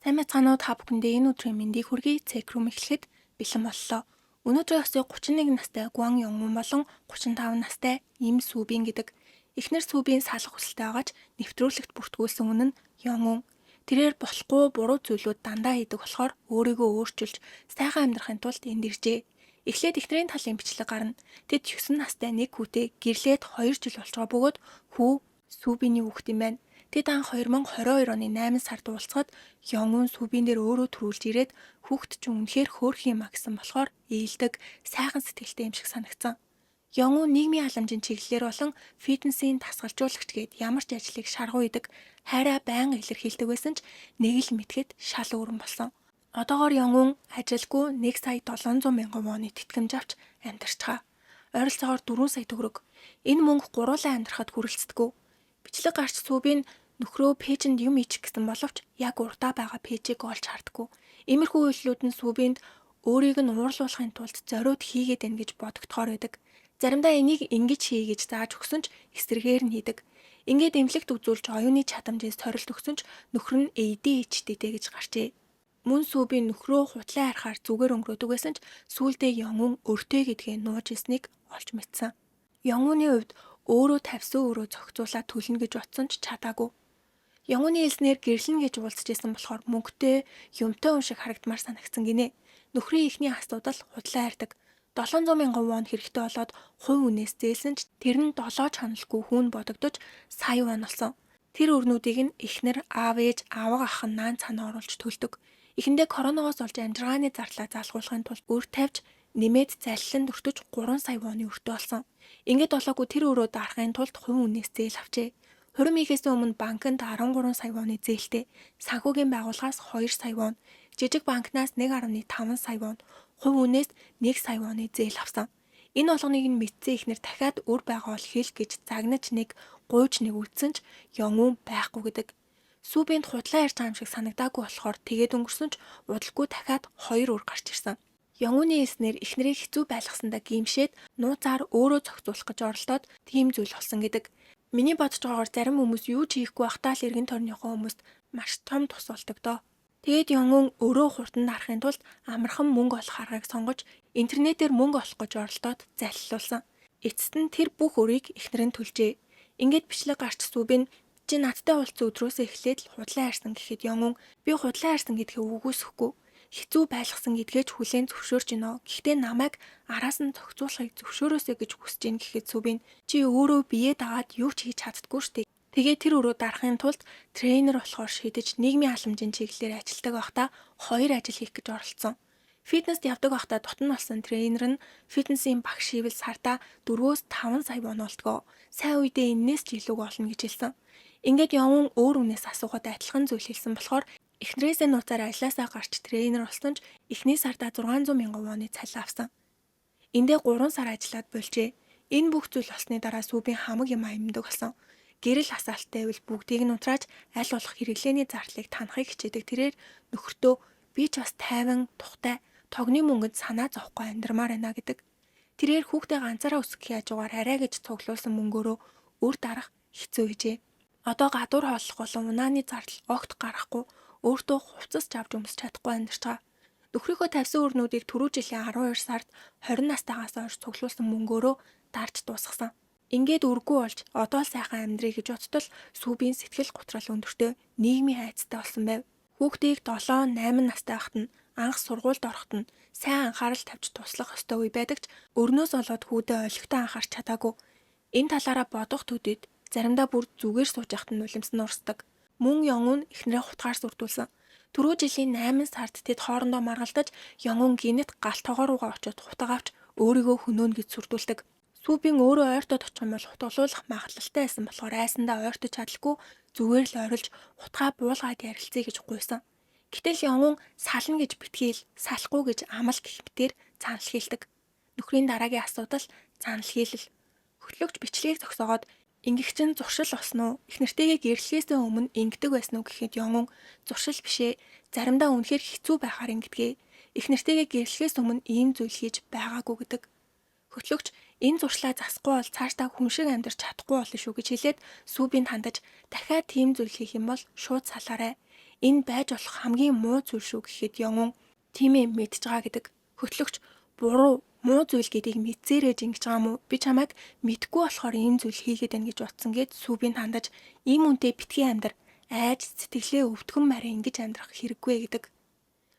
Сайн байцгаана уу, та бүхэндээ энэ өдрийн мэндийг хүргэе. Цекрум эхлэхэд бэлэн боллоо. Өнөөдрийн өсөө 31 настай Гуан Йонгун болон 35 настай Им Сүүбин гэдэг. Эхнэр Сүүбин салах хүсэлтэй байгаа ч нэвтрүүлэгт бүртгүүлсэн үнэн нь Йонгун. Тэрээр болохгүй буруу зүйлүүд дандаа хийдэг болохоор өөрийгөө өөрчилж сайхан амьдрахын тулд энд иржээ. Эхлээд эхнэрийн талын бичлэг гарна. Тэд 9 настай нэг хүүтэй гэрлээд 2 жил болж байгаа бөгөөд хүү Сүүбиний хүүхэд юм байна. Тэд анх 2022 оны 8 сард уулзахад Йонгун Сүүбин дээр өөрөө түрүүлж ирээд хүүхэд чинь үнэхээр хөөрхөн юм а гэсэн болохоор ээлдэг, сайхан сэтгэлтэй юм шиг санагдсан. Йонгун нийгмийн халамжийн чиглэлээр болон фитнесийн дасгалжуулагч гээд ямар ч ажлыг шаргуу идэг, хайраа байнга илэрхийлдэг байсан ч нэг л мэтгэд шал өөрөн болсон. Одоогоор Йонгун ажилгүй 1 сая 700 мянган воны тэтгэмж авч амьдарч байгаа. Ойролцоогоор 4 сая төгрөг. Энэ мөнгө гуруулан амьдрахад хүрэлцдэггүй. Бичлэг гарч Сүүбин нөхрөө пэйжэнд юм ичих гэсэн боловч яг урдаа байгаа пэйжийг олж хардаггүй. Иймэрхүү үйлдэлүүд нь Сүүбинд өөрийг нь уурлуулахын тулд зориуд хийгээд байна гэж бодогдохоор байдаг. Заримдаа энийг ингэж хий гэж зааж өгсөн ч эсрэгээр нь хийдэг. Ингээд эмнэлэгт үзүүлж оюуны чадамжийн сорилт өгсөн ч нөхөр нь ADHD-тэй гэж гарчээ. Мөн Сүүбин нөхрөө хутлаа харахаар зүгээр өнгөрөөдөг байсан ч сүүлдээ Йонгун өртөө гэдгээ нууж ирснийг олж мэдсэн. Йонгуны хувьд өөрөө тавьсан өрөө зохицуулаад төлнө гэж бодсон ч чадаагүй. Йонгуны хэлснээр гэрлэнэ гэж уулзч исэн болохоор мөнгөтэй, юмтай хүн шиг харагдмаар санагдсан гинэ. Нөхрийн эхний асуудал худлаа ярьдаг. 700 мянган вон хэрэгтэй болоод хувь хүнээс зээлсэн ч тэр нь 7 чоноолгүй хүн бодогдож сая вон болсон. Тэр өрнүүдийг нь эхнэр, аав ээж, авга ах нь наан цанаа оруулж төлдөг. Эхэндээ коронавигоос олж амжиргааны зардлаа залгуулахын тулд өр тавьж нэмээд заллан өртөж 3 сая воны өртөө болсон. Ингээд болоогүй тэр өрөө дарахын тулд хувь хүнээс зээл авчээ. Хурим хийхээс өмнө банкнд 13 сая воны зээлтэй, санхүүгийн байгууллагаас 2 сая вон, жижиг банкнаас 1.5 сая вон, хувь хүнээс 1 сая воны зээл авсан. Энэ болгоныг нь мэдсэн эхнэр дахиад үр байгаа бол хэл гэж загнаж нэг, гуйж нэг үтсэн ч Йонгун байхгүй гэдэг. Сүүбинд худлаа ярьж байгаа юм шиг санагдаагүй болохоор тэгээд өнгөрсөн ч удалгүй дахиад 2 үр гарч ирсэн. Йонгуны хэлснээр эхнэрийг хэцүү байлгасандаа гэмшээд нууцаар өөрөө зохицуулах гэж оролдоод тийм зүйл болсон гэдэг. Миний бодож байгаагаар зарим хүмүүс юу ч хийхгүй байхдаа л эргэн тойрныхоо хүмүүст маш том тус болдог доо. Тэгээд Йонгун өрөө хурдан дарахын тулд амархан мөнгө олох аргыг сонгож интернетээр мөнгө олох гэж оролдоод залилуулсан. Эцэст нь тэр бүх өрийг эхнэр нь төлжээ. Ингээд бичлэг гарч Сүүбин чи надтай уулзсан өдрөөсөө эхлээд л худлаа ярьсан гэхэд Йонгун би худлаа ярьсан гэдгээ үгүйсэхгүй хэцүү байлгасан гэдгээ ч хүлээн зөвшөөрч гинөө. Гэхдээ намайг араас нь зохицуулахыг зөвшөөрөөсэй гэж хүсэж гин гэхэд Сүүбин чи өөрөө биеэ дагаад юу ч хийж чаддаггүй штэ. Тэгээ тэр өрөө дарахын тулд тренер болохоор шийдэж нийгмийн халамжийн чиглэлээр ажилладаг байхдаа 2 ажил хийх гэж оролцсон. Фитнест явдаг байхдаа дотн болсон тренер нь фитнесийн багш хийвэл сардаа 4-5 сая вон болдгоо. Сайн үедээ энээс ч илүүг олно гэж хэлсэн. Ингээд Йонгун өөр хүнээс асуухад адилхан зүйл хэлсэн болохоор эхнэрээсээ нууцаар ажилласаа гарч тренер болсон ч эхний сардаа 600 мянган воны цалин авсан. Эндээ 3 сар ажиллаад болжээ. Энэ бүх зүйл болсны дараа Сүүбин хамаг юм амьдаг болсон. Гэрэл асаалттай байвал бүгдийг нь унтрааж аль болох хэрэглээний зардлыг танахыг хичээдэг. Тэрээр нөхөртөө би ч бас тайван, тухтай, тогны мөнгөнд санаа зовхгүй амьдрмаар байна гэдэг. Тэрээр хүүхдээ ганцаараа өсгөхийн хажуугаар арай гэж цуглуулсан мөнгөөрөө үр дарах хэцүү гэжээ. Одоо гадуур хооллох болон унааны зардал огт гарахгүй өөртөө хувцас ч авч өмсч чадахгүй амьдарч байгаа. Нөхрийнхөө тавьсан өрнүүдийг түрүү жилийн 12 сард 20 настайгаас хойш цуглуулсан мөнгөөрөө дарж дуусгасан. Ингээд үргүй болж одоо л сайхан амьдрий гэж бодтол Сүүбийн сэтгэл гутрал өндөртөө нийгмийн айцтай болсон байв. Хүүхдийг 7, 8 настай байхад нь анх сургуульд ороход нь сайн анхаарал тавьж туслах ёстой үе байдаг ч өрнөөс болоод хүүдээ олигтой анхаарч чадаагүй. Энэ талаараа бодох төдийд заримдаа бүр зүгээр сууж байхад нь нулимс нь урсдаг. Мөн Йонгун эхнэрээ хутгаар сүрдүүлсэн. Түрүү жилийн 8 сард тэд хоорондоо маргалдаж Йонгун гинэт гал тогоо руугаа очиод хутга авч өөрийгөө хөнөөнө гэж сүрдүүлдэг. Сүүбин өөрөө ойртоод очих юм бол хутгалуулах магадлалтай байсан болохоор айсандаа ойртож чадалгүй зүгээр л ойрлж хутгаа буулгаад ярилцъя гэж гуйсан. Гэтэл Йонгун сална гэж битгийл, салахгүй гэж амал гэх мэтээр занал хийлдэг. Нөхрийн дараагийн асуудал занал хийлэл. Хөтлөгч бичлэгийг зогсоогоод ингэх чинь зуршил болсон уу? Эхнэртэйгээ гэрлэхээс өмнө ингэдэг байсан уу гэхэд Йонгун зуршил биш ээ. Заримдаа үнэхээр хэцүү байхаар ингэдгээ. Эхнэртэйгээ гэрлэхээс өмнө ийм зүйл хийж байгаагүй гэдэг. Хөтлөгч энэ зуршлаа засахгүй бол цаашдаа хүн шиг амьдарч чадахгүй болно шүү гэж хэлээд Сүүбинд хандаж дахиад тийм зүйл хийх юм бол шууд салаарай. Энэ байж болох хамгийн муу зүйл шүү гэхэд Йонгун тийм ээ, мэдж байгаа гэдэг. Хөтлөгч буруу, муу зүйл гэдгийг мэдсээрээж ингэж байгаа юм уу? Би чамайг мэдгүй болохоор ийм зүйл хийгээд байна гэж бодсон гээд Сүүбинд хандаж, ийм үнтэй битгий амьдр, айж сэтгэлээ өвдгөн марин ингэж амьдрах хэрэггүй гэдэг.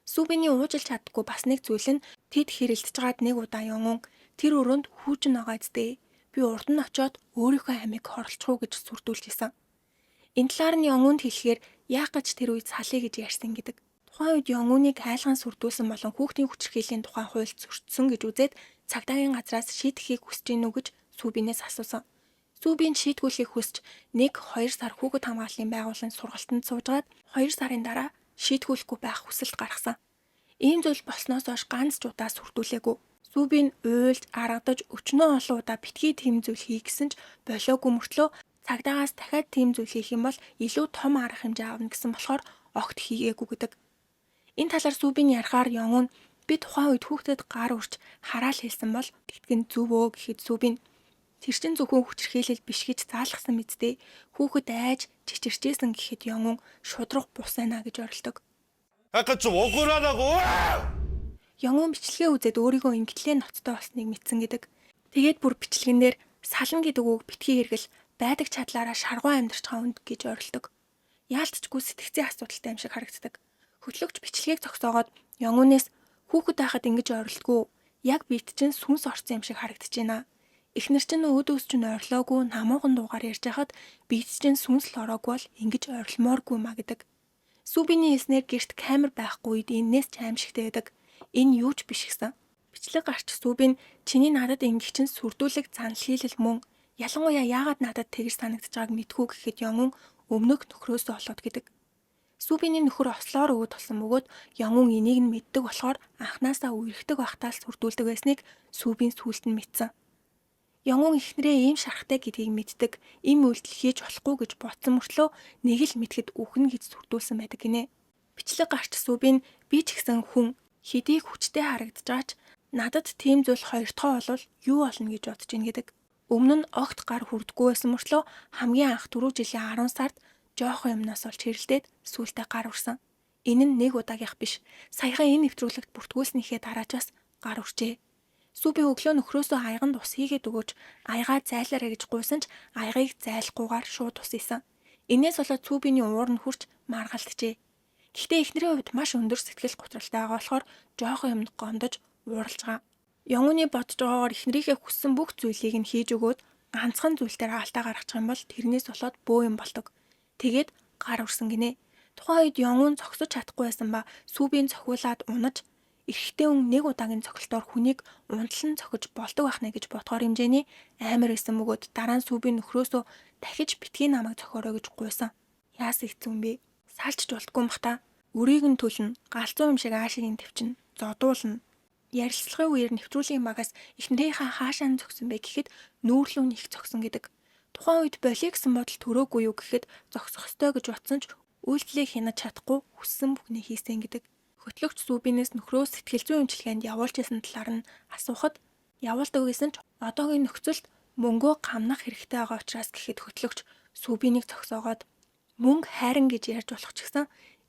Сүүбиний уужилж чаддаггүй бас нэг зүйл нь тэд хэрэлдэж байгаад нэг удаа Йонгун тэр өрөөнд хүүжин байгаа зү. Би урд нь очиод өөрийнхөө амийг хорлочих уу гэж сүрдүүлж исэн. Энэ талаар нь Йонгунд хэлэхээр яах гэж тэр үед салъя гэж ярьсан гэдэг. Тухайн үед Йонгуныг айлган сүрдүүлсэн болон хүүхдийн хүчирхийллийн тухай хуульд зөрчсөн гэж үзээд цагдаагийн газраас шийдэхийг хүсэж гин үү гэж Сүүбинээс асуусан. Сүүбин шийтгүүлэхийг хүсч 1 2 сар хүүхэд хамгааллын байгууллагын сургалтанд суужгаад 2 сарын дараа шийтгүүлэхгүй байх хүсэлт гаргасан. Ийм зүйл болсноос хойш ганц ч удаа сүрдүүлээгүй. Сүүбин уйлж, аргадаж өчнөө олон удаа битгий тийм зүйл хий гэсэн ч болоогүй мөртлөө цагдаагаас дахиад тийм зүйл хийх юм бол илүү том арга хэмжээ авна гэсэн болохоор огт хийгээгүй гэдэг. Энэ талаар Сүүбин ярихаар Йонгун би тухайн үед хүүхдэд гар үрч хараал хэлсэн бол тэгтгэн зөв өө гэхэд Сүүбин тэр чинь зөвхөн хүчирхийлэл биш гэж заалгасан мэт дээ. Хүүхэд айж чичирчээсэн гэхэд Йонгун шудраг бус байна гэж оролдог. 약간 좀 억울하다고. Йонгун бичлэгээ үзээд өөрийгөө ингэтлээ ноцтой болсныг мэдсэн гэдэг. Тэгээд бүр бичлэгэн дээр сална гэдэг үг битгий хэрэгэл, байдаг чадлаараа шаргуу амьдарч байгаа хүнд гэж оролдог. Яалтчгүй сэтгцийн асуудалтай юм шиг харагддаг. Хөтлөгч бичлэгийг зогсоогоод Йонгунээс хүүхэд байхад ингэж оролдгоо. Яг бит чинь сүнс орсон юм шиг харагдаж байна. Эхнэр чинь өөдөөс чинь ойрлоогүй намуухан дуугаар ярьж байхад бит чинь сүнс л ороогүй бол ингэж ойрлмооргүй маа гэдэг. Сүүбиний хэлснээр гэрт камер байхгүй үед энээс ч аимшигтэй байдаг. Энэ юу ч биш гэсэн. Бичлэг гарч Сүүбин чиний надад ингэх чинь сүрдүүлэг занл хийлэл мөн. Ялангуяа яагаад надад тэгж санагдаж байгааг мэдхүү гэхэд Йонгун өмнөх нөхрөөсөө болоод гэдэг. Сүүбиний нөхөр ослоор өвд болсон бөгөөд Йонгун энийг нь мэддэг болохоор анханасаа үерхдэг байхдаа л сүрдүүлдэг байсныг Сүүбин сүүлд нь мэдсэн. Йонгун эхнэрээ ийм шархтай гэдгийг мэддэг, ийм үйлдэл хийж болохгүй гэж бодсон мөртлөө нэг л мэдхэд үхэн гэж сүрдүүлсэн байдаг гинэ. Бичлэг гарч Сүүбин би ч гэсэн хүн хэдий хүчтэй харагдаж байгаа ч надад тийм зүйл хоёр дахь болвол юу болно гэж бодож ийн гэдэг. Өмнө нь огт гар хүрдэггүй байсан мөртлөө хамгийн анх түрүү жилийн 10 сард жоохон юмнаас олж хэрэлдээд сүүлдээ гар үрсэн. Энэ нь нэг удаагийнх биш. Саяхан энэ нэвтрүүлэгт бүртгүүлснийхээ дараа ч бас гар үрчээ. Сүүби өглөө нөхрөөсөө аяганд ус хийгээд өгөөч, аягаа зайлаарай гэж гуйсан ч аягийг зайлахгүйгээр шууд ус исэн. Энээс болоод Сүүбиний уур нь хүрч маргалджээ. Гэхдээ эхнэрийн хувьд маш өндөр сэтгэл готролтой байгаа болохоор жоохон юмд гомдож ууралж байгаа. Йонгуны бодож байгаагаар эхнэрийнхээ хүссэн бүх зүйлийг нь хийж өгөөд ганцхан зүйл дээр алдаа гаргачих юм бол тэрнээс болоод бөө юм болдог. Тэгээд гар үрсэн гинэ. Тухайн үед Йонгун зогсож чадахгүй байсан ба Сүүбийн цохиулаад унаж эрэгтэй хүн нэг удаагийн цохилтоор хүнийг унтлан цохиж болдог байх нэ гэж бодгоор хэмжээний амар байсан бөгөөд дараа нь Сүүбийн нөхрөөсөө дахиж битгий намайг цохиорой гэж гуйсан. Яас хэцүү юм бэ? Салж ч болтгүй юм бах та. Өрийг нь төлнө, галзуу юм шиг аашиг нь төвчин, зодуулна. Ярилцлагын үеэр нэвтрүүлгийн багаас эхнэрийнхээ хаашаа нь зогсон бэ гэхэд нүүрлүү нь их зогсон гэдэг. Тухайн үед болиё гэсэн бодол төрөөгүй юу гэхэд зогсох ёстой гэж бодсон ч үйлдэлээ хянаж чадахгүй хүссэн бүхнээ хийсэн гэдэг. Хөтлөгч Сүүбинээс нөхрөө сэтгэл зүйн эмчилгээнд явуулж исэн талаар нь асуухад явуулдаг гэсэн ч одоогийн нөхцөлд мөнгөө гамнах хэрэгтэй байгаа учраас гэхэд хөтлөгч Сүүбинийг зогсоогоод мөнгө хайран гэж ярьж болох ч гэсэн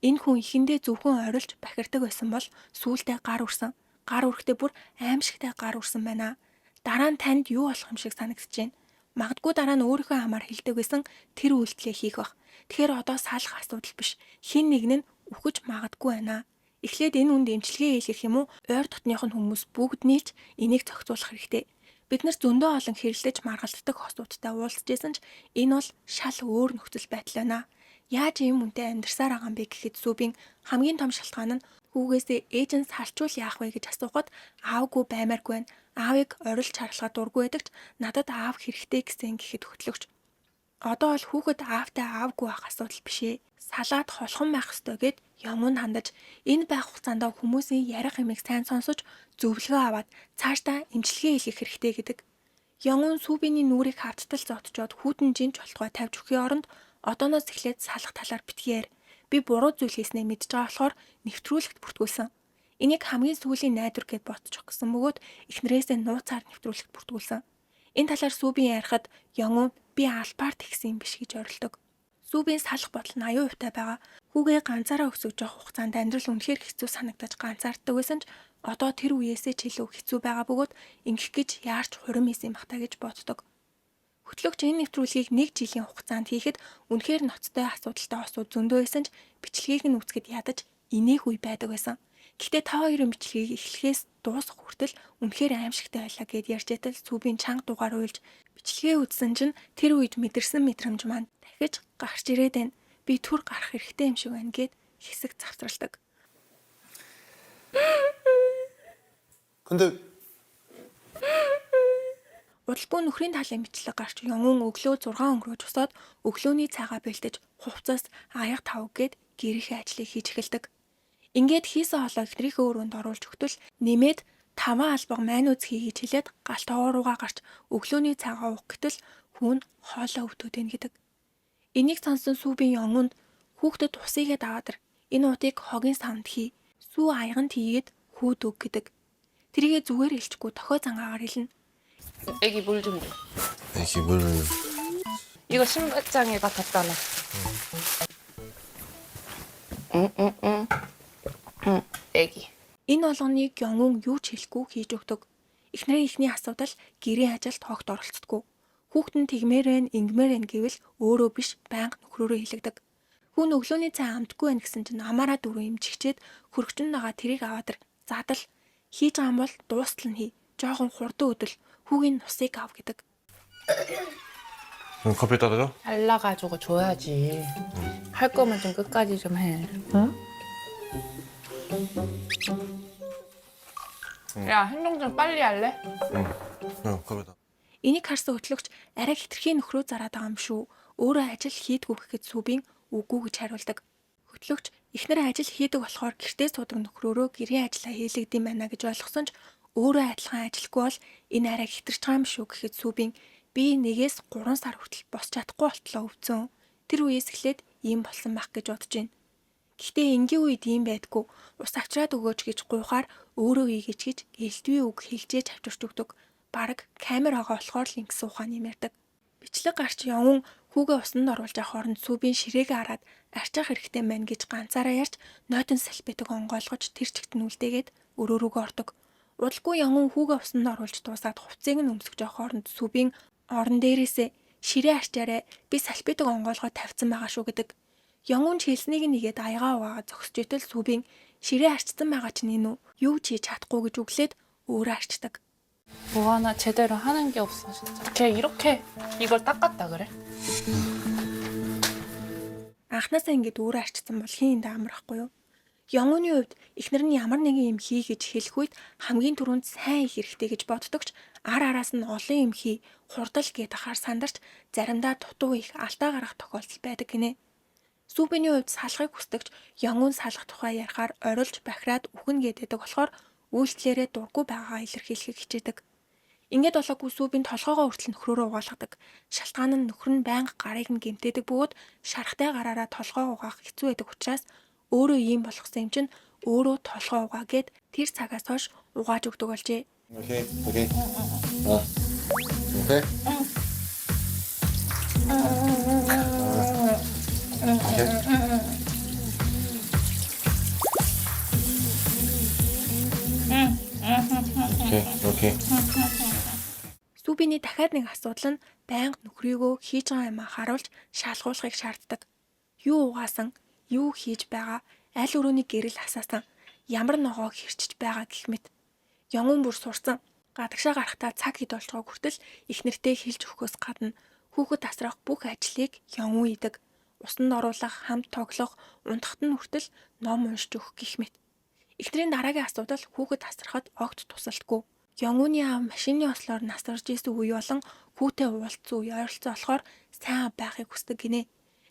энэ хүн эхэндээ зөвхөн орилж бахирдаг байсан бол сүүлдээ гар үрсэн. Гар үрэхдээ бүр аимшигтай гар үрсэн байна. Дараа нь танд юу болох юм шиг санагдаж байна. Магадгүй дараа нь өөрийнхөө хамаар хэлдэг байсан тэр үйлдэлээ хийх бах. Тэгэхээр одоо салах асуудал биш. Хэн нэг нь үхэж магадгүй байна. Эхлээд энэ хүнд эмчилгээ хийлгэх юм уу? Ойр дотных нь хүмүүс бүгд нийлж энийг зохицуулах хэрэгтэй. Бид нар зөндөө олон хэрэлдэж маргалддаг хосуудтай уулзж исэн ч энэ бол шал өөр нөхцөл байдал байна. Яаж ийм хүнтэй амьдарсаар байгаа юм бэ гэхэд Сүүбин хамгийн том шалтгаан нь хүүгээсээ ээж нь салчвал яах вэ гэж асуухад аавгүй баймааргүй байна. Аавыг орилж чарлахад дургүй байдаг ч надад аав хэрэгтэй гэсэн гэхэд хөтлөгч. Одоо бол хүүхэд аавтай аавгүй байх асуудал биш ээ. Салаад холхон байх ёстой гэд Йонгунд хандаж энэ байх хугацаанд хүмүүсийн ярих юмыг сайн сонсож зөвлөгөө аваад цаашдаа эмчилгээ хийх хэрэгтэй гэдэг. Йонгун Сүүбиний нүрийг хавтал зодчоод хүйтэн жинч болтугай тавьж өгөхийн оронд одооноос эхлээд салах талаар битгий яар. Би буруу зүйл хийснээ мэдж байгаа болохоор нэвтрүүлэгт бүртгүүлсэн. Энийг хамгийн сүүлийн найдвар гэд бодчих гэсэн бөгөөд эхнэрээсээ нууцаар нэвтрүүлэгт бүртгүүлсэн. Энэ талаар Сүүбин ярихад Йонгун би албаар тэгсэн юм биш гэж оролдог. Сүүбийн салах бодол 80% та байгаа. Хүүгээ ганцаараа өсөж явах хугацаанд амьдрал үнэхээр хэцүү санагдаж ганцаарддаг байсан ч одоо тэр үеэсээ ч илүү хэцүү байгаа бөгөөд ингэх гэж яарч хурим хийсэн юм бах та гэж боддог. Хөтлөгч энэ нэвтрүүлгийг нэг жилийн хугацаанд хийхэд үнэхээр ноцтой асуудалтай осууд зөндөө байсан ч бичлэгийг нь үзэхэд ядаж инээх үе байдаг байсан. Гэхдээ та хоёрын бичлэгийг эхлэхээс дуусах хүртэл үнэхээр аимшигтай байлаа гэд ярьж байтал Сүүбийн чанга дугаар уйлж бичлэгээ үзсэн чинь тэр үед мэдэрсэн мэдрэмж маань дахиж гарч ирээд байна. Би түр гарах хэрэгтэй юм шиг байна гэд хэсэг завсралдаг. 근데 Удалгүй нөхрийн талын бичлэг гарч Ёнун өглөө 6 өнгөрөөж босоод өглөөний цайгаа бэлдэж хувцас аяга тавг гээд гэрийнхээ ажлыг хийж эхэлдэг. Ингээд хийсэн хоолоо эхнэрийнхээ өрөөнд оруулж өгтөл нэмээд таван албага майнууз хий гэж хэлээд гал тогоо руугаа гарч өглөөний цайгаа уух гэтэл хүн хоолоо өвдөд байна гэдэг. Энийг сонсон Сүүбийн Ёнунд хүүхдэд усыгээ даваад ир. Энэ утыг хогийн савнд хий. Сүү аяганд хийгээд хүүд өг гэдэг. Тэрийгэ зүгээр хэлчихгүй дохио зангаагаар хэлнэ. 애기 물 좀 줘. 애기 물 이거 신발장에다 갖다 놔. 응, 응, 응. 응, 애기. Энэ болгоныг Ёнун юу ч хэлэхгүй хийж өгдөг. Эхнэрийн эхний асуудал гэрийн ажилд огт оролцдоггүй. Хүүхэд нь тэгмээр байна, ингэмээр байна гэвэл өөрөө биш, байнга нөхрөөрөө хэлэгдэг. Хүн өглөөний цай амтгүй байна гэсэн чинь амаараа дөрөв имчигчээд хөргөчн нагаа тэрийг аваад ир. Задал хийж байгаа юм бол дуустал нь хий. Жохон хурдан өдөл хүүгийн нусыг ав гэдэг. 응, 커피 따라줘? 잘라가지고 줘야지. 할 거면 좀 끝까지 좀 해. 응? 야, 행동 좀 빨리 할래? 응, 커피 따. Энийг харсан хөтлөгч арай хитрхийн нөхрөө зараад байгаа юм шүү. Өөрөө ажил хийдгүү гэхэд Сүүбийн үгүй гэж хариулдаг. Хөтлөгч эхнэр ажил хийдэг болохоор гэртээ суудаг нөхрөөрөө гэрийн ажлаа хийлэгдэм байна гэж ойлгосон ч өөрөө адилхан ажилгүй бол энэ арай хитэрч байгаа юм шүү гэхэд Сүүбийн би нэгээс 3 сар хүртэл босч чадахгүй болтлоо өвцөн. Тэр үеэс эхлээд ийм болсон байх гэж бодож байна. Гэхдээ энгийн үед ийм байдгүй. Ус авчраад өгөөч гэж гуйхаар өөрөө хийгээч гэж элдвийн үг хэлжээж авчирч өгдөг. Бараг камер байгаа болохоор л ингэсэн ухаан юм ярьдаг. Бичлэг гарч явн хүүгээ усанд оруулж авах хооронд Сүүбийн ширээгээ хараад арчих хэрэгтэй байна гэж ганцаараа ярьж нойтон салфетик онгойлгож тэр чигт нь үлдээгээд өрөө рүүгээ ордог. Удалгүй явн хүүгээ усанд оруулж дуусаад хувцсыг нь өмсөж авах хооронд Сүүбийн орон дээрээсээ ширээ арчаарай би салфетик онгойлгоод тавьсан байгаа шүү гэдэг. Янгун ч хэлснийг нь нэгээд аягаа угаагаа зогсож итэл Сүүбийн ширээ арчсан байгаа чинь энэ үү? Юу ч хийж чадахгүй гэж үглээд өөрөө арчдаг. 뭐 하나 제대로 하는 게 없어, 진짜. 걔 이렇게 이걸 닦았다 그래? Анхнаасаа ингэж өөрөө арчсан бол хийн энд амрахгүй юу? Янгуны хувьд эхнэр нь ямар нэгэн юм хий гэж хэлэх үед хамгийн түрүүнд сайн их хэрэгтэй гэж боддог ч ар араас нь олон юм хий, хурдал гээд ахаар сандарч заримдаа дутуу их алдаа гарах тохиолдол байдаг гинэ. Сүүбэний хувьд салахыг хүсдэгч Янгун салах тухай ярихаар орилж бахираад үхэн гэдэг болохоор үйлчлэрээ дургүй байгаагаа илэрхийлэхийг хичээдэг. Ингээд болоогүй Сүүбийн толгоогоо хүртэл нөхрөөрөө угаалгадаг. Шалтгаан нь нөхөр нь байнга гарыг нь гэмтээдэг бөгөөд шарахтай гараараа толгоо угаах хэцүү байдаг учраас өөрөө ийм болгосон юм чинь өөрөө толгоо угаа гэд тэр цагаас хойш угааж өгдөг болжээ. 오케이, 오케이. 어. 오케이? 오케이. 오케이, 오케이. Сүүбиний дахиад нэг асуудал нь байнга нөхрийгөө хийж байгаа юмаа харуулж шалгуулахыг шаарддаг. Юу угаасан, юу хийж байгаа, аль өрөөний гэрэл асаасан, ямар ногоо хэрчиж байгаа гэх мэт. Янгун бүр сурцсан. Гадагшаа гарахдаа цаг хэд болж байгааг хүртэл их нэртэй хэлж өгөхөөс гадна хүүхэд асрах бүх ажлыг Янгун хийдэг. Усанд оруулах, хамт тоглох, унтахад нь хүртэл ном уншиж өгөх гэх мэт. Эхнэрийн дараагийн асуудал хүүхэд асрахад огт тусалдаггүй. Янгуны аав машины ослоор насарж исэн үе болон хүүтэй уулзсан үе ойролцоо болохоор сайн аав байхыг хүсдэг гинэ.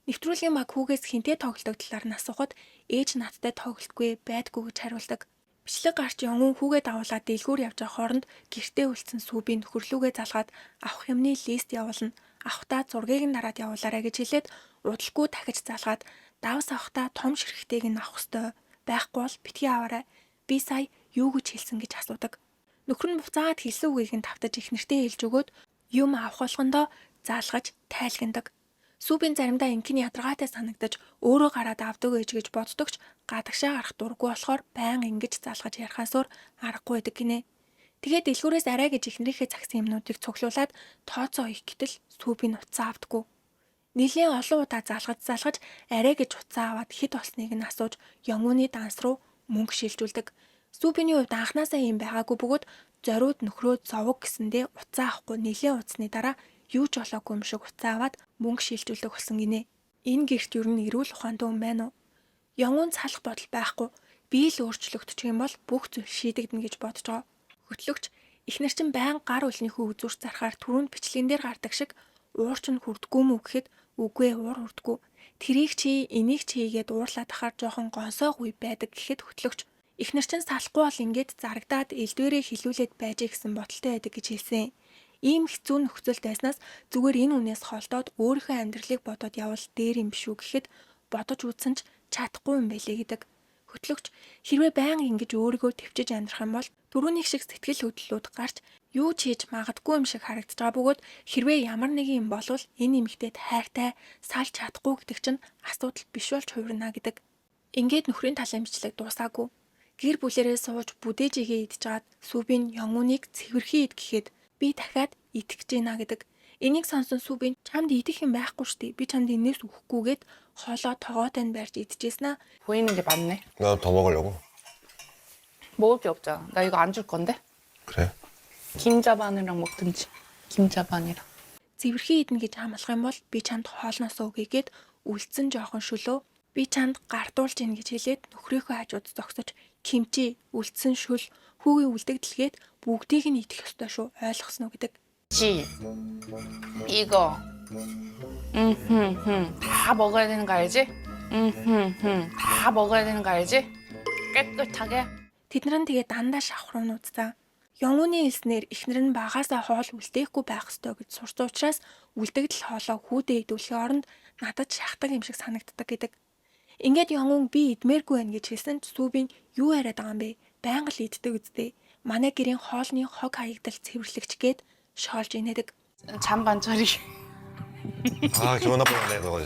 Нэвтрүүлгийн баг хүүгээс хинтээ тоглодог талаар нь асуухад ээж надтай тоглолтгүй байдгүй гэж хариулдаг. Бичлэг гарч Янгун хүүгээ дагуулад дэлгүүр явж байгаа хооронд гэртээ үлдсэн Сүүбийн нөхөрлүүгээ залгаад авах юмны лист явуулна. Авахтаа зургийг нь дараад явуулаарай гэж хэлээд удалгүй дахиж залгаад давс авахтаа том ширхтэйг нь авах ёстой. Байхгүй бол битгий аваарай. Би сая юу гэж хэлсэн гэж асуудаг. Нөхөр нь буцаагаад хэлсэн үгийг нь тавтаж их нэртэй хэлж өгөөд юм авах болгондоо заалгаж тайлгнадаг. Сүүбийн заримдаа инхэн ядаргаатай санагдаж өөрөө гараад авдаг ээж гэж боддог ч гадагшаа гарах дургүй болохоор байн ингэж залгаж ярихаас өөр аргагүй байдаг гинэ. Тэгээд дэлгүүрээс арай гэж эхнэрийнхээ загсан юмнуудыг цуглуулад тооцоо хийх гэтэл сүүбийн утсаа авдаггүй. Нилээн олон удаа залгаж залгаж арай гэж утсаа аваад хэд болсныг нь асууж Ёнгуны данс руу мөнгө шилжүүлдэг. Сүүбиний хувьд анханасаа юм байгаагүй бөгөөд зориуд нөхрөө зовог гэсэндээ утсаа авахгүй нилээн утасны дараа юу ч болоогүй юм шиг утсаа аваад мөнгө шилжүүлдэг болсон гинэ. Энэ гэрт ер нь эрүүл ухаантай хүн байна уу? Ёнгун салах бодол байхгүй. Би л өөрчлөгдчих юм бол бүх зүйл шийдэгдэнэ гэж бодож байгаа. Хөтлөгч эхнэр чинь байн гар үлнийхөө үзүүрч зархаар түрүүнд бичлэгэн дээр гардаг шиг уур чинь хүрдэггүй мүү гэхэд үгүй ээ уур хүрдэггүй. Тэрийг чи энийг чи хийгээд уурлаад ахаар жоохон гонсоог үе байдаг гэхэд хөтлөгч эхнэр чинь салахгүй бол ингээд зарагдаад элдвэрээ хилүүлээд байжээ гэсэн бодолтой байдаг гэж хэлсэн. Ийм хэцүү нөхцөлд байснаас зүгээр энэ үнээс холдоод өөрийнхөө амьдралыг бодоод явбал дээр юм биш үү гэхэд бодож үзсэн ч чадахгүй юм байлээ гэдэг. Хөтлөгч хэрвээ байнга ингэж өөрийгөө төвчж амьдрах юм бол түрүүнийх шиг сэтгэл хөдлөлүүд гарч юу ч хийж магадгүй юм шиг харагдаж байгаа бөгөөд хэрвээ ямар нэгэн юм болвол энэ эмэгтэйд хайртай салж чадахгүй гэдэг чинь асуудал биш болж хувирна гэдэг. Ингээд нөхрийн талын бичлэг дуусаагүй. Гэр бүлэрээ сууж бүдээжигээ идэж хагаад Сүүбийн Ёнгуныг цэвэрхэн ид гэхэд би дахиад идэх гэж байна гэдэг. Энийг сонсон Сүүбийн чамд идэх юм байхгүй штэ. Би чамд энээс өгөхгүйгээд хоолоо тогоотой нь барьж идчихсэн аа. 보이는 게 많네. 나 더 먹으려고. 먹을 게 없잖아. 나 이거 안 줄 건데. 그래? 김자반이랑 먹든지. 김자반이랑. Цэвэрхэн идэнэ гэж амлах юм бол би чамд хоолноос өгье гээд үлдсэн жоохон шөлөө би чамд гардуулж ийн гэж хэлээд нөхрийнхөө хажууд зогсож кимчи, үлдсэн шөл, хүүгийн үлдэгдэлгээд бүгдийг нь идэх ёстой шүү ойлгосон уу гэдэг. 지 이거 다 먹어야 되는 거 알지? 다 먹어야 되는 거 알지? 깨끗하게. Тэд нар нь тэгээ дандаа шавхруунуудсан. Ёнгуны хэлснээр эхнэр нь багаасаа хоол үлдээхгүй байх ёстой гэж сурсан учраас үлдэгдэл хоолоо хүүдээ идүүлэхийн оронд надад шахдаг юм шиг санагддаг гэдэг. Ингээд Ёнгун би идмээргүй байна гэж хэлсэн ч Сүүбийн юу яриад байгаа юм бэ? Байнга л иддэг үсттэй. Манай гэрийн хоолны хог хаягдал цэвэрлэгч гээд шоолж инээдэг. 잔반 처리. 아 기분 나쁘네 그거.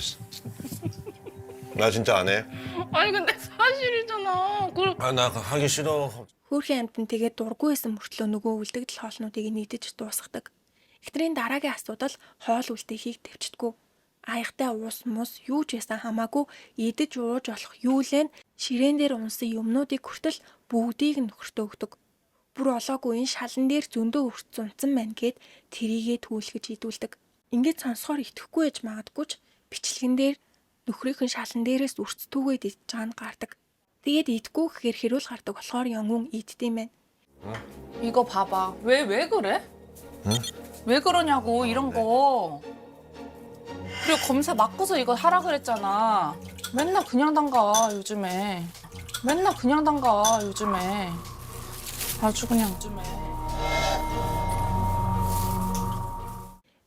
나 진짜 안 해. 아니 근데 사실이잖아. 그걸 아 나 하기 싫어. Хөөрхөн амьтан тэгээд дургүй байсан мөртлөө нөгөө үлдэгдэл хоолнуудыг нь идэж дуусгадаг. Эхнэрийн дараагийн асуудал хоол үлдээхийг тэвчдэггүй. Аягтай уус мус юу ч байсан хамаагүй идэж ууж болох юу л энэ ширээн дээр унсан юмнуудыг хүртэл бүгдийг нь нөхөртөө өгдөг. Бүр олоогүй энэ шалан дээр зөндөө өртсөн унтсан байна гэд тэрийгэ түүлгэж идүүлдэг. Ингээд сонсохоор итгэхгүй байж магадгүй ч бичлэгэн дээр нөхрийнх нь шалан дээрээс өрцтүүгээд идэж байгаа нь гардаг. Тэгээд идэхгүй гэхээр хэрүүл гардаг болохоор Ёнгун иддэм байх. 이거 봐봐. 왜 그래? 왜 그러냐고 이런 거. 그리고 검사 맞고서 이거 하라 그랬잖아. 맨날 그냥 담가 요즘에. 맨날 그냥 담가 요즘에. 아주 그냥 요즘에.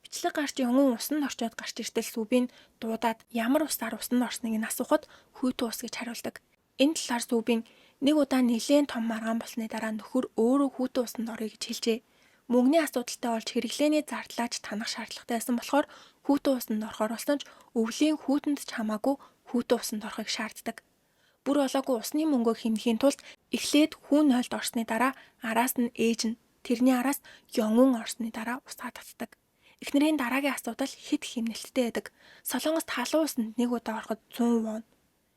Бичлэг гарч Ёнгун усанд орчоод гарч иртэл Сүүбийн дуудаад ямар усаар усанд орсныг нь асуухад хүйтэн ус гэж хариулдаг. Энэ талаар Сүүбийн нэг удаа нэлээн том маргаан болсны дараа нөхөр өөрөө хүйтэн усанд оръё гэж хэлжээ. Мөнгөний асуудалтай болж хэрэглээний зардлаач танах шаардлагатай байсан болохоор хүйтэн усанд орохоор болсон ч өвлийн хүүтэнд ч хамаагүй хүйтэн усанд орохыг шаарддаг. Бүр олоогүй усны мөнгөө хэмнэхийн тулд эхлээд хүн нойлд орсны дараа араас нь ээж нь тэрний араас Ёнгун орсны дараа усаа татдаг. Эхнэрийн дараагийн асуудал хэд хэмнэлттэй байдаг. Солонгост халуун усанд нэг удаа ороход 100 вон,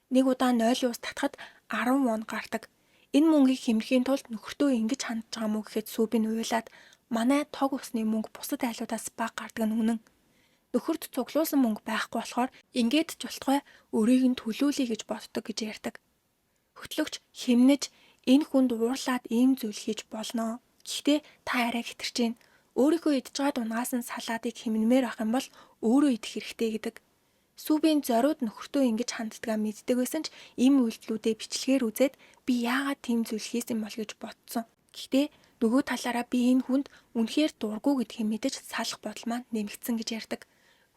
нэг удаа 0 ус татхад 10 вон гардаг. Энэ мөнгийг хэмнэхийн тулд нөхөртөө ингэж хандж байгаа мүү гэхэд Сүүбийн уйлаад манай тог усны мөнгө бусад айлуудаас бага гардаг нь үнэн. Нөхөрт цуглуулсан мөнгө байхгүй болохоор ингээд ч болтугай өрийг нь төлөөлье гэж боддог гэж ярьдаг. Хөтлөгч хэмнэж энэ хүнд уурлаад ийм зүйл хийж болно. Гэхдээ та арай хэтэрч гин. Өөрийнхөө идж байгаа дунгаас нь салаадыг хэмнэмээр байх юм бол өөрөө идэх хэрэгтэй гэдэг. Сүүбийн зориуд нөхөртөө ингэж ханддгаа мэддэг байсан ч ийм үйлдэлүүдээ бичлэгээр үзээд би яагаад тийм зүйл хийсэн бол гэж бодсон. Гэхдээ нөгөө талаараа би энэ хүнд үнэхээр дургүй гэдгийг мэдэж салах бодол маань нэмэгдсэн гэж ярьдаг.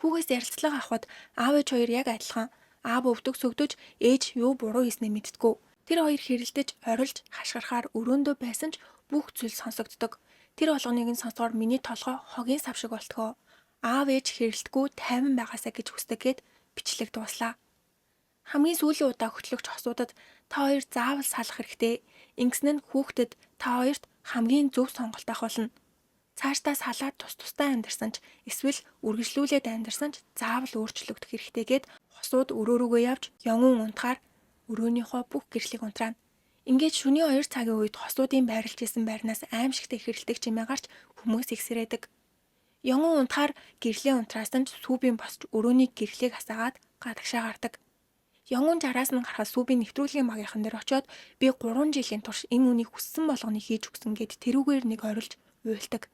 Хүүгээс ярилцлага авахад аав ээж хоёр яг адилхан. Аав өвдөг сөгдөж ээж юу буруу хийснээ мэддэггүй. Тэр хоёр хэрэлдэж, орилж, хашгирахаар өрөөндөө байсан ч бүх зүйл сонсогддог. Тэр болгоныг нь сонсохоор миний толгой хогийн сав шиг болтгоо. Аав ээж хэрэлдэггүй тайван байгаасаа гэж хүсдэг гэд бичлэг дууслаа. Хамгийн сүүлийн удаа хөтлөгч хосуудад та хоёр заавал салах хэрэгтэй. Ингэсэн нь хүүхдэд та хоёрт хамгийн зөв сонголт авах болно. Цаашдаа салаад тус тусдаа амьдарсан ч эсвэл үргэлжлүүлээд амьдарсан ч заавал өөрчлөгдөх хэрэгтэй гэд хосууд өрөөрөөгөө явж Ёнгун унтахаар өрөөнийхөө бүх гэрлийг унтраана. Ингээд шөнийн 2 цагийн үед хосуудын байрлаж исэн байрнаас аимшигтай хэрэлдэг чимээ гарч хүмүүс ихсрээдэг. Ёнгун унтахаар гэрлээ унтраасан ч Сүүбийн босч өрөөний гэрлийг асаагаад гадагшаа гардаг. Ёнгун жараас нь гарахад Сүүбийн нэвтрүүлгийн багийнхан дээр очиод би 3 жилийн турш энэ үнийг хүссэн болгоныг хийж өгсөн гэд тэрүүгээр нэг орилж уйлдаг.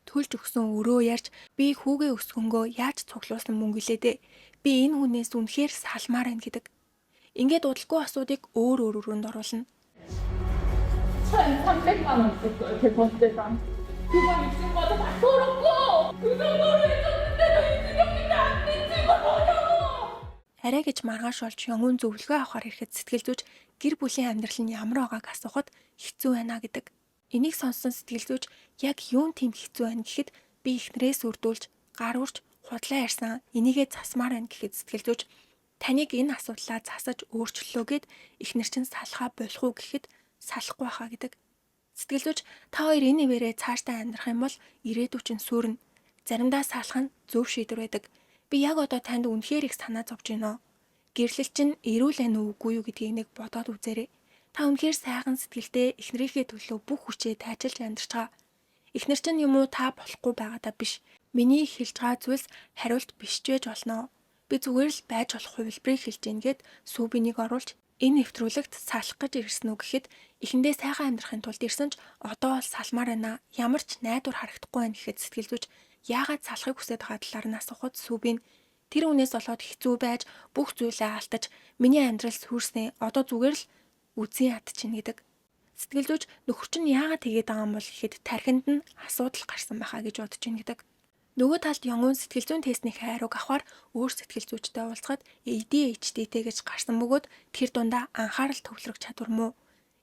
Төлж өгсөн өрөө ярьж би хүүгээ өсгөнгөө яаж цуглуулсан мөнгө лээ дээ. Би энэ хүнээс үнэхээр салмаар байна гэдэг. Ингээд удалгүй асуудыг өөр өөр өрөөнд оруулна. 1,300만 원 있었어요, 제 번째가. 그거 입증받아 다 털었고 그 정도로 해줬는데도 입증이 안 됐지 이거 뭐냐고! Арай гэж маргааш болж Ёнгун зөвлөгөө авахар ирэхэд сэтгэл зүйч гэр бүлийн амьдрал нь ямар байгааг асуухад хэцүү байна гэдэг. Энийг сонссон сэтгэл зүйч яг юун тийм хэцүү байна гэхэд би эхнэрээс үрдүүлж гар үрж худлаа ярьсан энийгээ засмаар байна гэхэд сэтгэл зүйч таныг энэ асуудлаа засаж өөрчлөлөө гэд эхнэр чинь салхаа болох уу гэхэд салахгүй хаа гэдэг. Сэтгэл зүйч та хоёр энэ нивэрээ цаашдаа амьдрах юм бол ирээдүй чинь сүрнэ. Заримдаа салах нь зөв шийдвэр байдаг. Би яг одоо танд үнэхээр их санаа зовж байна. Гэрлэл чинь эрүүл байна уу үгүй юу гэдгийг нэг бодоод үзээрэй. Та үнэхээр сайхан сэтгэлтэй эхнэрийнхээ төлөө бүх хүчээ тайчилж амьдарч байгаа. Эхнэр чинь юм уу та болохгүй байгаадаа биш. Миний хэлж байгаа зүйлс хариулт биш ч байж болно. Би зүгээр л байж болох хувилбарыг хэлж гин гэд Сүүбинийг оруулж энэ нэвтрүүлэгт салах гэж ирсэн үү гэхэд эхэндээ сайхан амьдрахын тулд ирсэн ч одоо бол салмаар байна. Ямар ч найдвар харагдахгүй байна гэхэд сэтгэл зүйч яагаад салахыг хүсэж байгаа талаар нь асуухад Сүүбин тэр үнээс болоод хэцүү байж бүх зүйлээ алдаж миний амьдрал сүрснээ одоо зүгээр л үзэн ядчихна гэдэг. Сэтгэл зүйч нөхөр чинь яагаад тэгээд байгаа юм бол гэхэд тархинд нь асуудал гарсан байхаа гэж бодож байна гэдэг. Нөгөө талд Ёнгун сэтгэл зүйн тестний хариуг авахар өөр сэтгэл зүйчтэй уулзахад ADHD-тэй гэж гарсан бөгөөд тэр дундаа анхаарал төвлөрөх чадвар муу.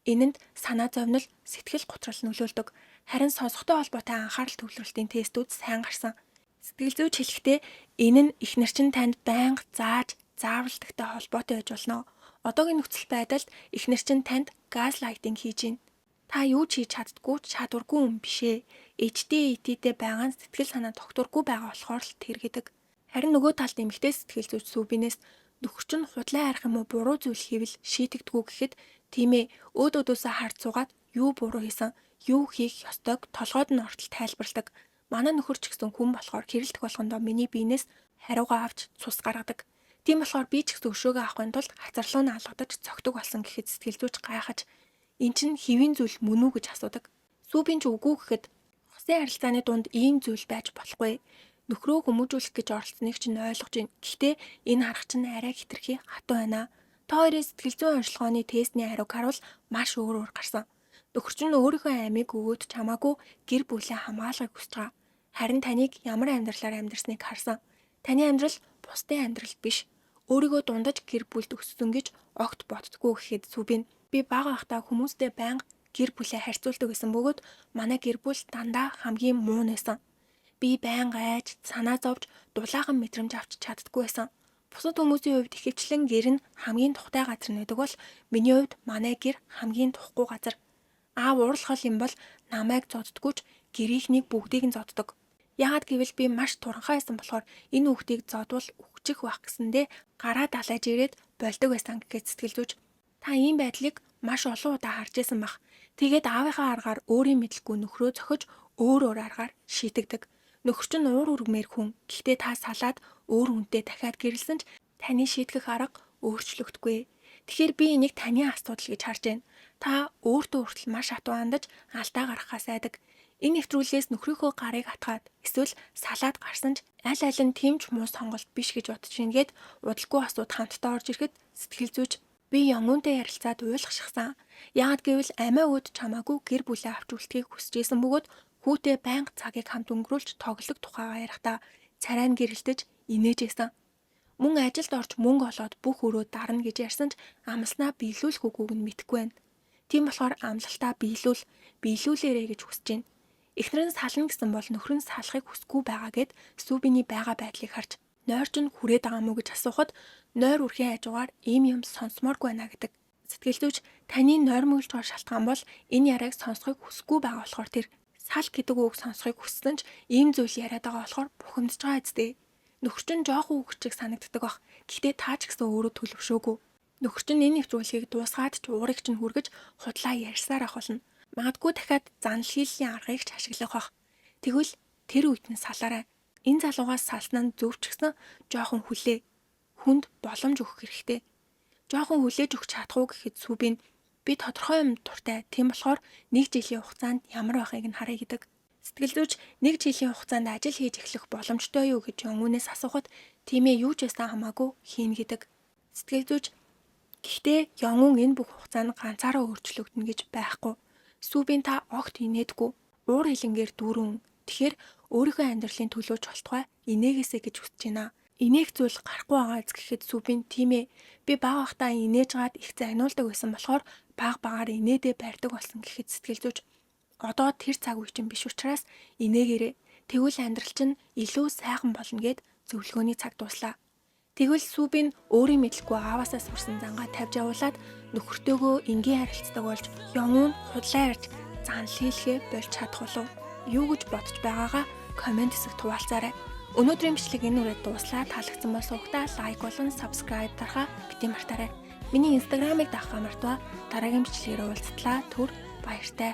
Энэ нь санаа зовнил, сэтгэл готрол нөлөөлдөг. Харин сонсохтой холбоотой анхаарал төвлөрөлтийн тестүүд сайн гарсан. Сэтгэл зүйч хэлэхдээ энэ нь эхнэр чинь танд байнга зааж, зааварладагтай холбоотой байж болно. Одоогийн нөхцөл байдалд эхнэр чинь танд газлайтинг хийж байна. Та юу ч хийж чаддгүй чадваргүй хүн биш ээ. HDAT-тэй байгаа нь сэтгэл санаа тогтворгүй байгаа болохоор л тэр гэдэг. Харин нөгөө талд эмэгтэй сэтгэл зүйч Сүүбинээс нөхөр чинь худлаа ярих юм уу буруу зүйл хийвэл шийтгдэггүй гэхэд тийм ээ өөд өөдөөсөө хард суугаад юу буруу хийсэн, юу хийх ёстойг толгойд нь ортол тайлбарладаг. Манай нөхөр ч гэсэн хүн болохоор хэрэлдэх болгондоо миний биенээс хариугаа авч цус гаргадаг. Тийм болохоор би ч гэсэн өшөөгөө авахын тулд хацарлуу нь алгадаж цогтөг болсон гэхэд сэтгэл зүйч гайхаж эн чинь хэвийн зүйл мөн үү гэж асуудаг. Сүүбийн ч үгүй гэхэд хосын харилцааны дунд ийм зүйл байж болохгүй. Нөхрөө хүмүүжүүлэх гэж оролцсныг чинь ойлгож байна. Гэхдээ энэ харах чинь арай хитрхи хатуу байна. Та хоёрын сэтгэл зүйн онцлогооны тестний хариуг харуул маш өөр өөр гарсан. Нөхөр чинь өөрийнхөө амийг өгөөд чамаагүй гэр бүлээ хамгаалахыг хүсэж байгаа. Харин таныг ямар амьдралаар амьдарсныг харсан. Таны амьдрал бусдын амьдрал биш. Өөрийгөө дундаж гэр бүлд өссөн гэж огт боддгоо гэхэд Сүбин би бага байхдаа хүмүүстэй байнга гэр бүлээ харьцуулдаг гэсэн бөгөөд манай гэр бүл дандаа хамгийн муу байсан. Би байнга айж, санаа зовж, дулаахан мэдрэмж авч чаддаггүй байсан. Бусад хүмүүсийн хувьд ихэвчлэн гэр нь хамгийн тухтай газар нь байдаг бол миний хувьд манай гэр хамгийн тухгүй газар. Аав уурлахал юм бол намайг зоддггүй ч гэрийнхнийг бүгдийг нь зоддог. Яагаад гэвэл би маш туранхай байсан болохоор энэ хүүхдийг зодвол үхчих байх гэсэндээ гараа далайж ирээд болдог байсан гэхэд сэтгэл зүйч та ийм байдлыг маш олон удаа харж исэн бах. Тэгээд аавынхаа аргаар өөрийн мэдлгүй нөхрөө зохиж өөр өөр аргаар шийтгдэг. Нөхөр чинь уур үргмээр хүн. Гэхдээ та салаад өөр хүнтэй дахиад гэрэлсэн ч таны шийтгэх арга өөрчлөгдөхгүй. Тэгэхээр би энийг таны асуудал гэж харж байна. Та өөртөө хүртэл маш хатуу хандаж алдаа гаргахаас айдаг. Энэ нэвтрүүлгээс нөхрийнхөө гарыг атгаад эсвэл салаад гарсан ч аль аль нь тийм ч муу сонголт биш гэж бодож байна гэд удалгүй асууд хамтдаа орж ирэхэд сэтгэл зүйч би Янгунтай ярилцаад уйлгашсан. Яагаад гэвэл амиа өөд чамаагүй гэр бүлээ авч үлдэхийг хүсэж исэн бөгөөд хүүтэй байнга цагийг хамт өнгөрүүлж тоглох тухайгаа ярихдаа царай нь гэрэлтэж инээж исэн. Мөн ажилд орж мөнгө олоод бүх өрөө дарна гэж ярьсан ч амласнаа биелүүлэх үгүйг нь мэдэхгүй байна. Тийм болохоор амлалтаа биелүүлээрэй гэж хүсэж байна. Эхнэр нь сална гэсэн бол нөхөр нь салахыг хүсэхгүй байгаа гэд Сүүбиний байгаа байдлыг харж нойр чинь хүрээд байгаа мó гэж асуухад нойр үрхийн хажуугаар ийм юм сонсомооргүй байна гэдэг. Сэтгэл зүйч таны нойр мөглөж байгаа шалтгаан бол энэ яриаг сонсохыг хүсэхгүй байгаа болохоор тэр сал гэдэг үг сонсохыг хүссэн ч ийм зүйл яриад байгаа болохоор бухимдж байгаа үстэй. Нөхөр чинь жоохон хүүхд шиг санагддаг бах. Гэхдээ та ч гэсэн өөрөө төлөвшөөгүй. Нөхөр чинь энэ нэвтрүүлгийг дуусгаад ч уурыг чинь хүргэж худлаа ярьсаар ах болно. Магадгүй дахиад занл хийллийн аргыг ч ашиглах бах. Тэгвэл тэр үед нь салаарай. Энэ залуугаас салсан нь зөв ч гэсэн жоохон хүлээ. Хүнд боломж өгөх хэрэгтэй. Жоохон хүлээж өгч чадах уу гэхэд Сүбин би тодорхой юм дуртай. Тийм болохоор нэг жилийн хугацаанд ямар байхыг нь харъя гэдэг. Сэтгэл зүйч нэг жилийн хугацаанд ажил хийж эхлэх боломжтой юу гэж Йонгүнээс асуухад тийм ээ, юу ч байсан хамаагүй хийнэ гэдэг. Сэтгэл зүйч гэхдээ Йонгүн энэ бүх хугацаанд ганцаараа өөрчлөгдөнө гэж байхгүй. Сүбин та огт инээдгүй. Уур хилэнгээр дүүрэн. Тэгэхээр өөрийнхөө амьдралын төлөө ч болтугай инээгээсэй гэж хүсэж байна. Инээх зүйл гарахгүй байгаа эз гэхэд Сүбин тийм ээ, би бага байхдаа инээж гаад их загнуулдаг байсан болохоор баг багаар инээдээ барьдаг болсон гэхэд сэтгэл зүйч одоо тэр цаг үе чинь биш учраас инээгээрэй. Тэгвэл амьдрал чинь илүү сайхан болно гэд зөвлөгөөний цаг дууслаа. Тэгвэл Сүбин өөрийн мэдлгүй ааваасаа сурсан зангаа тавьж явуулаад нөхөртөөгөө энгийн харилцдаг болж Йонгун худлаа ярьж занл хийлгээ болж чадах болов. Юу гэж бодож байгаагаа comment хэсэгт хуваалцаарай. Өнөөдрийн бичлэг энэ үрээд дууслаа. Таалагдсан бол сувагтаа like болон subscribe дарахаа битгий мартаарай. Миний Instagram-ыг дагахаа мартваа. Дараагийн бичлэгээр уулзтлаа. Түр баяртай.